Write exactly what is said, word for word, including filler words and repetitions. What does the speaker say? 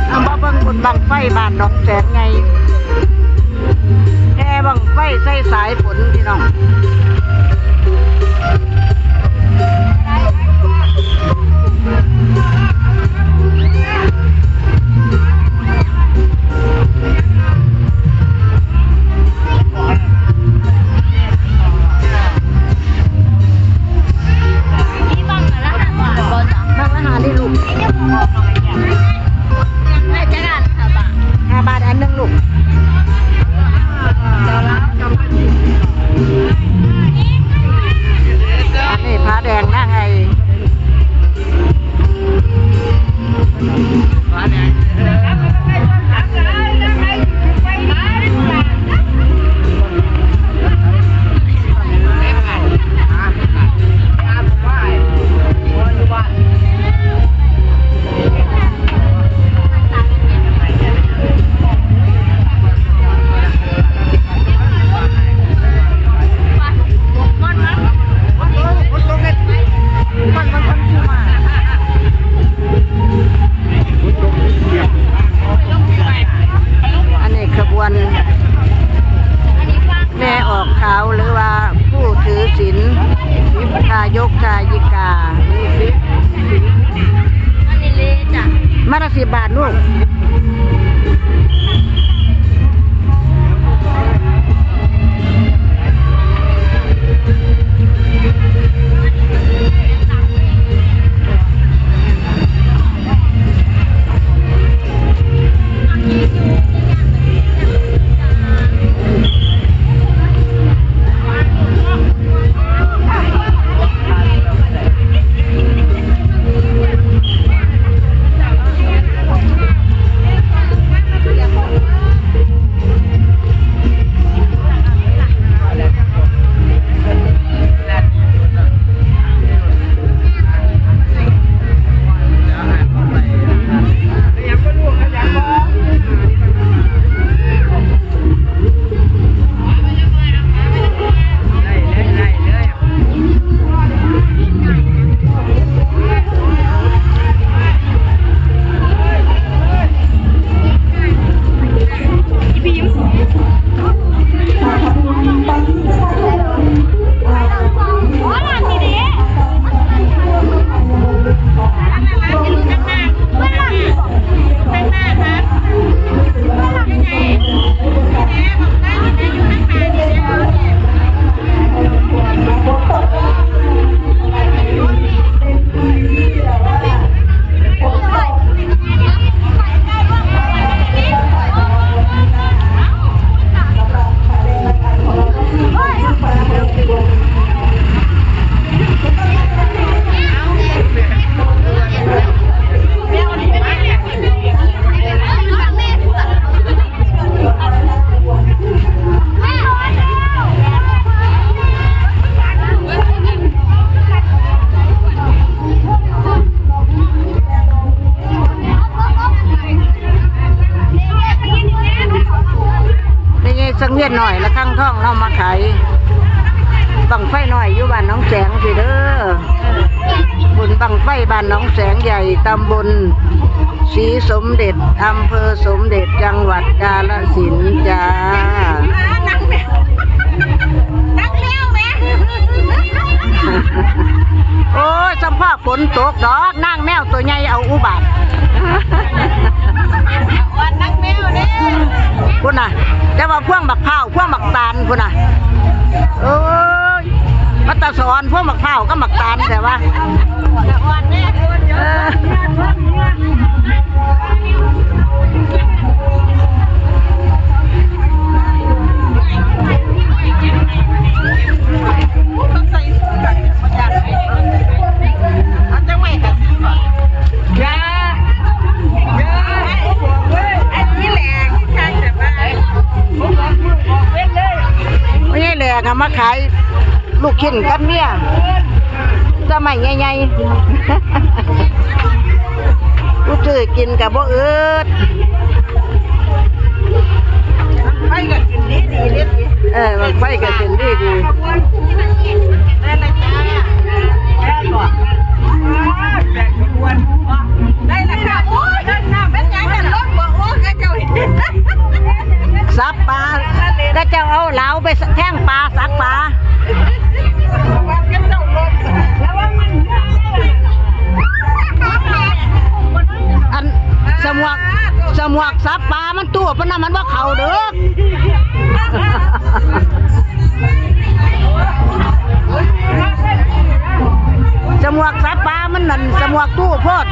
เอามาเบิ่งบุญบั้งไฟบ้านหนองแสงไง แห่บั้งไฟใส่สายฝนพี่น้อง มีบั้งละห้าบาทบ่จ๊ะ บั้งละห้านี่ลูก แม่จักอันห้าบาท ห้าบาทอันหนึ่งลูก อันนี้พระแดงนางไอ อันนี้ขบวนแม่ออกขาวหรือว่าผู้ถือศีล ทายกทายิกา มาละสิบบาทลูก นี่ไงสังเวียนหน่อยละข้างท้องเรามาขายบั้งไฟหน่อยอยู่บ้านหนองแสงสิเด้อ บุญบั้งไฟบ้านหนองแสงใหญ่ ตำบลศรีสมเด็จ อำเภอสมเด็จ จังหวัดกาฬสินธุ์จ้า นักแมว นักแมวแม่ โอ้ย สภาพฝนตกดอก นางแมวตัวใหญ่เอาอุบาท อ่อนนักแมวเด้ พุ่นน่ะ แต่ว่าพวงบักพร้าว พวงบักตาล พุ่นน่ะ โอ้ย มาตาสอนพวกหมากพร้าวกับหมากตาลแต่ว่า ไม่ใช่แหลกอะมาขาย ลูกชิ้นกับเมีย จะไม่ใหญ่ๆ ผู้ซื้อกินกับบ่อืด ไฟก็กินดีดีเด้อ เออ ไฟก็กินดีดี ได้ละจ้า ได้ละจ้า ได้ละจ้า สมวกสับปลามันตู้ปานนั้นมันบ่เข้าเด้อ สมวกสับปลามันนั่นสมวกตู้โพด